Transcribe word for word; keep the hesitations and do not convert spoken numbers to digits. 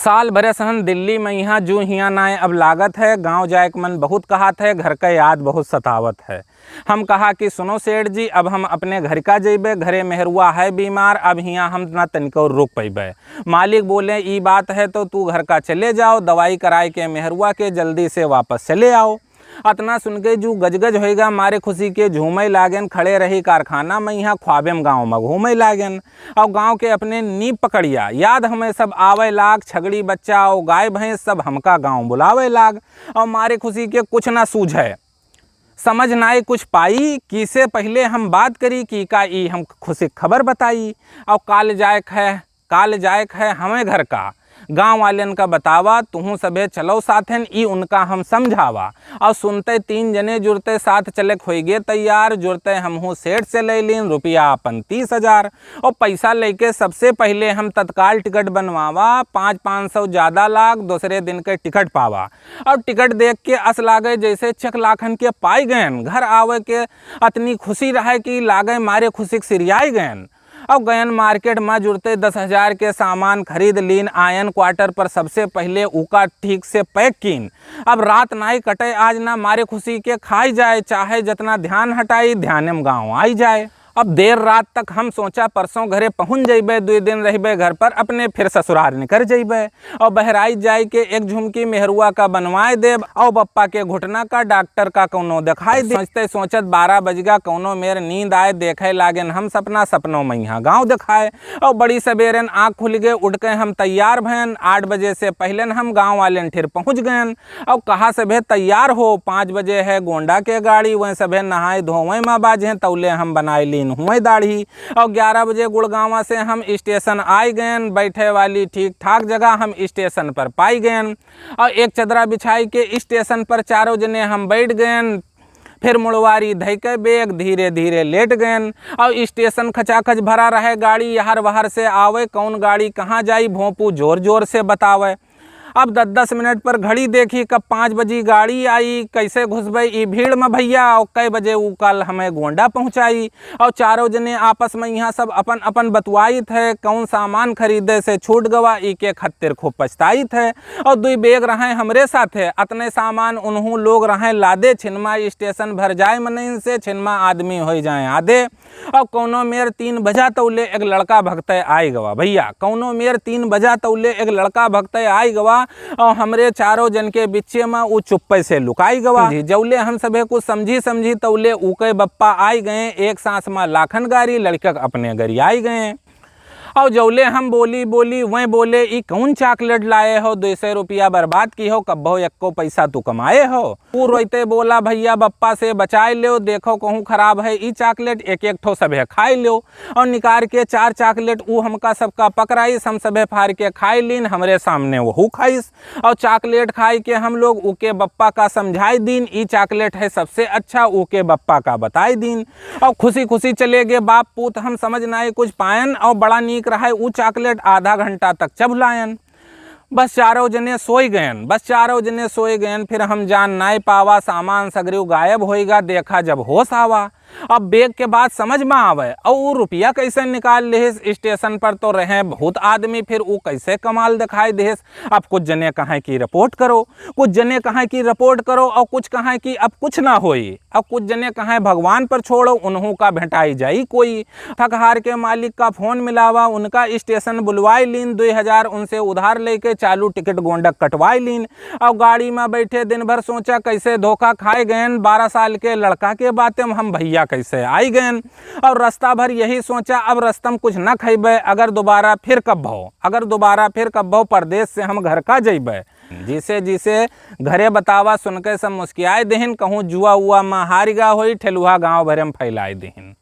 साल बरस हन दिल्ली मइहाँ, जू हियाँ नाय अब लागत है। गाँव जाए क मन बहुत कहत है, घर क याद बहुत सतावत है। हम कहा कि सुनो सेठ जी, अब हम अपने घर का जइबे, घरे मेहरुआ है बीमार, अब हियाँ हम ना तनिको रुक पइबे। मालिक बोले, ई बात है तो तू घर का चले जाओ, दवाई कराए के मेहरुआ के जल्दी से वापस चले आओ। अतना सुन के जू गजगज होइगा, मारे खुशी के झूमे लागेन, खड़े रही कारखाना मइहाँ, ख्वाबे म गाँव म घूमे लागेन। और गाँव के अपने नीप पकड़िया याद हमें सब आवे लाग, छगड़ी बच्चा और गाय भैंस सब हमका गाँव बुलावे लाग। और मारे खुशी के कुछ ना सूझे, समझ नाई कुछ पाई, कि से पहिले हम बात करी, कि का ई हम खुशी क खबर बताई। और काल जाए क है, काल जाए क है हमें घर का। गाँव वालेन का बतावा, तुहूँ सभे चलो साथेन, ई उनका हम समझावा। और सुनते तीन जने जुरते साथ चले क होइगे तैयार। जुरते हमहूँ सेठ से ले लीन रुपया अपन तीस हजार। और पैसा लेके सबसे पहिले हम तत्काल टिकट बनवावा, पाँच, पाँच सौ ज्यादा लाग, दूसरे दिन के टिकट पावा। और टिकट देख के अस लागे जैसे चकलाखन के पाई गयन। घर आवे के अतनी खुशी रहे कि लागे मारे खुशी क सिरियाई गयन। अब गयन मार्केट म जुरते दस हजार के सामान खरीद लीन, आयन क्वार्टर पर सबसे पहिले उका ठीक से पैक कीन। अब रात नाई कटे आज ना, मारे खुशी के खाई जाए, चाहे जतना ध्यान हटाई, ध्याने म गाँव आई जाए। अब देर रात तक हम सोचा, परसों घरे पहुँच जइबे, दुई दिन रहिबे घर पर, अपने फिर ससुरार निकर जइबे। और बहराइच जाए के एक झुमकी मेहरुआ का बनवाए देब, और बप्पा के घुटना का डॉक्टर का कौनो देखाए देब। सोचते सोचत बारह बजगा, कौनो मेर नींद आए, देखे लागेन हम सपना, सपनों मइहाँ गाँव देखाए। और बड़ी सबेरेन आँख खुल गए, उठ के हम तैयार भयन। आठ बजे से पहिलेन हम गाँव वालेन ठिर पहुँच गयन। और कहा सभे तैयार हो, पाँच बजे है गोंडा के गाड़ी। वह सभे नहाए धोवे मा बाझे, तौले हम बनाए लीन हुए दाढ़ी। और ग्यारह बजे गुड़गांवा से हम स्टेशन आए गयन। बैठे वाली ठीक ठाक जगह हम स्टेशन पर पाई गयन। और एक चदरा बिछाई के स्टेशन पर चारों जने हम बैठ गयन। फिर मुड़वारी धई के बैग धीरे धीरे लेट गयन। और स्टेशन खचाखच भरा रहे, गाड़ी यहर वहर से आवे, कौन गाड़ी कहाँ जाई, भोंपू जोर जोर से बतावे। अब दस दस मिनट पर घड़ी देखी, कब पाँच बजी गाड़ी आई, कैसे घुसबे ई भीड़ में भैया, और कै बजे ऊ कल हमें गोंडा पहुँचाई। और चारों जने आपस में यहाँ सब अपन अपन बतवाइत है, कौन सामान खरीदे से छूट गवा, ई के खातिर खूब पछताइत है। और दुई बैग रहे हमरे साथे, अतने सामान उन्हू लोग रहे लादे, छिनमा स्टेशन भर जाए मनइन से, छिनमा आदमी होई जाए आधे। और कौनो मेर तीन बजा तौले एक लड़का भगते आई गवा भैया, कौनो मेर तीन बजा तौले एक लड़का भगते आई गवा। और हमरे चारों जन के बिच्चे में ऊ चुप्पे से लुकाई गवा। जी, जौले हम सभे कुछ समझी समझी तौले ऊके बप्पा आई गए, एक सांस में लाखन गारी लड़का अपने गरियाई गए। और जौले हम बोली बोली वह बोले, "ई कौन चॉकलेट लाए हो, दो सौ रुपया बर्बाद की हो, कब्बो एक्को पैसा तू कमाए हो?" ऊ रोइते बोला, "भैया बप्पा से बचाए लेव, देखो कहूँ खराब है ई चॉकलेट, एक एक ठो सभे खाए लेव।" और निकार के चार चॉकलेट ऊ हमका सबका पकड़ाइस, हम सभे फार के खाए लीन, हमरे सामने वहू खाइस। और चॉकलेट खाए के हम लोग ऊके बप्पा का समझाए दीन, "ई चॉकलेट है सबसे अच्छा", ऊके बप्पा का बताए दीन। और खुशी खुशी चले गए बाप पूत, हम समझ नाई कुछ पायन। और बड़ा नीक रहे ऊ चॉकलेट, आधा घंटा तक चबलायन। बस चारों जने सोए गयन, बस चारों जने सोए गयन। फिर हम जान नाई पावा, सामान सगरेव गायब होइगा, देखा जब होश आवा। अब बैग के बात समझ में आवे, और ऊ रुपया कैसे निकाल लिहिस। स्टेशन पर तो रहे बहुत आदमी, फिर ऊ कैसे कमाल दिखाई दिहिस। अब कुछ जने कहें कि रिपोर्ट करो, कुछ जने कहें कि रिपोर्ट करो, और कुछ कहें कि अब कुछ ना होई। अब कुछ जने कहें भगवान पर छोड़ो, उन्हों का भेंटाई जाई कोई। थक हार के मालिक का फोन मिलावा, उनका स्टेशन बुलवाई लीन, दुई हजार उनसे उधार लेके चालू टिकट गोंडक कटवाई लीन। और गाड़ी में बैठे दिन भर सोचा कैसे धोखा खाए गयन, बारह साल के लड़का के बातें में हम भैया कैसे आई गयन। और रास्ता भर यही सोचा, अब रास्ता में कुछ ना खैबे, अगर दोबारा फिर कब भो, अगर दोबारा फिर कब भो परदेश से हम घर का जैबे। जिसे जिसे घरे बतावा सुन के सब मुस्कियाए देहिन, कहूँ जुआ उआ में हार गा होई, ठेलुहा गाँव भरे में फैलाए देहिन।